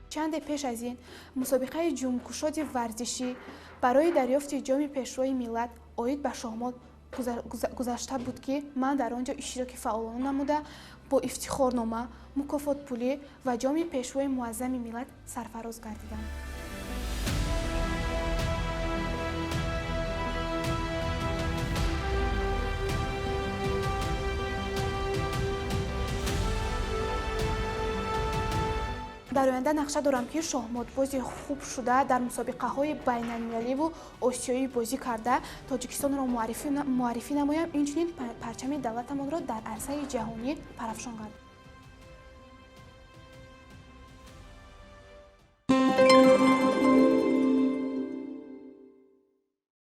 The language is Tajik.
Чанде пеш аз ин мусобиқаи ҷумкушоди варзишӣ барои дарёфти ҷоми Пешвои миллат оид ба шоҳмот гузашта буд, ки ман дар он ҷо иштироки фаъолона намуда, бо ифтихорнома, мукофотпулӣ ва ҷоми Пешвои муаззами миллат сарфароз гардидам. Дар оянда нақша дорам, ки шоҳмотбози хуб шуда, дар мусобиқаҳои байналмилаливу осиёӣ бозӣ карда, Тоҷикистонро муаррифӣ намоям, инчунин парчами давлатамонро дар арсаи ҷаҳонӣ парафшон гардонам.